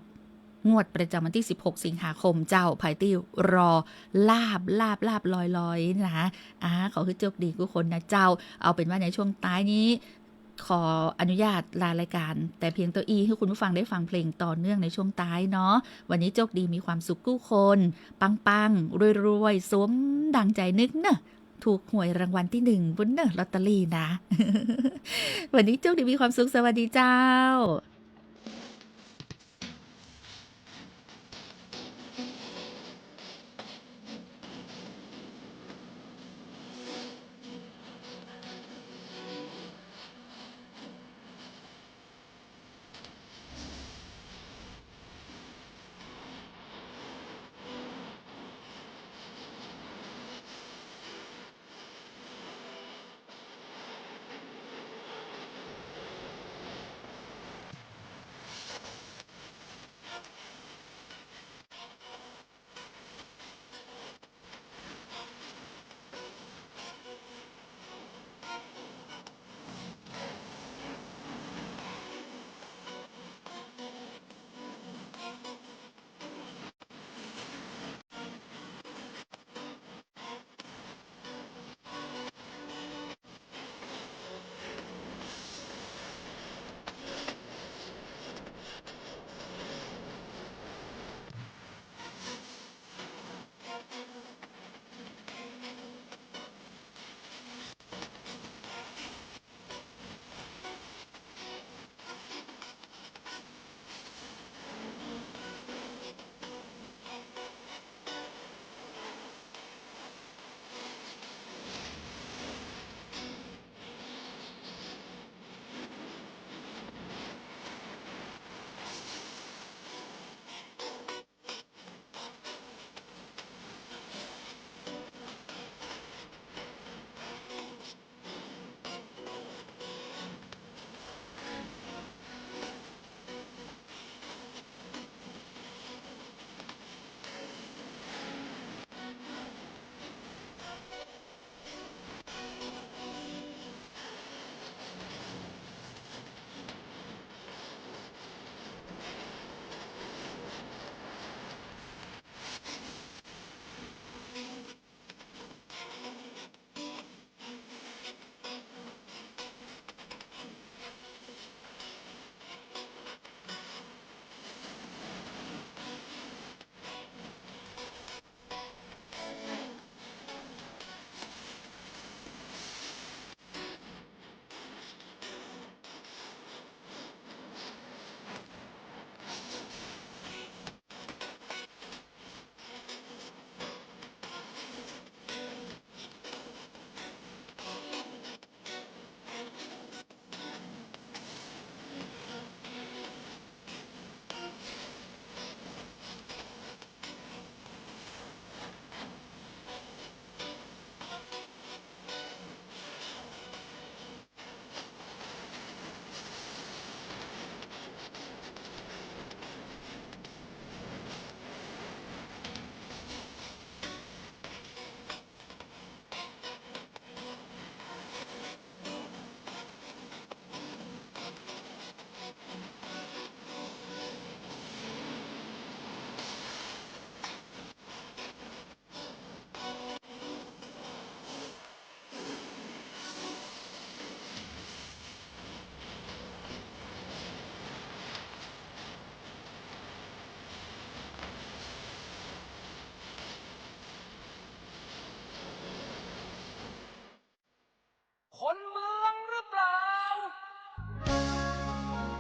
งวดประจำวันตี้ สิบหกสิงหาคมเจ้า ใผตี้รอลาภ ลาภ ลาภลอยๆ นะ อ่า ขอหื้อโจคดีกู้คนนะเจ้า เอาเป๋นว่าในช่วงต๊ายนี้ ขออนุญาตลารายก๋านแต่เพียงเต้าอี้ หื้อคุณผู้ฟังได้ฟังเพลงต่อเนื่องในช่วงต๊ายเนาะ วันนี้โจคดีมีความสุขกู้คน ปังๆ รวยๆ สมดังใจ๋นึกเน่อ ถูกหวยรางวัลตี้หนึ่งปุ้นเน่อ ลอตเตอรี่นะ วันนี้โจคดีมีความสุข สวัสดีเจ้า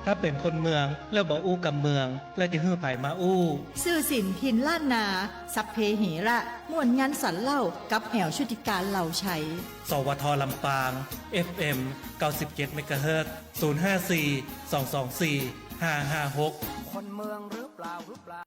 ถ้าเป๋นคนเมืองแล้วบ่อู้กำเมือง แล้วจะหื้อใผมาอู้ ซื่อสินถิ่นล้านนา สัพเพเหระ ม่วนงันสันเล่า กับแอ๋วชุติการ เหล่าไชย สวท ลำปาง เอฟเอ็ม เก้าสิบเจ็ด เมกะเฮิรตซ์ ศูนย์ห้าสี่ สองสองสี่ ห้าห้าหก คนเมืองหรือเปล่าหรือเปล่า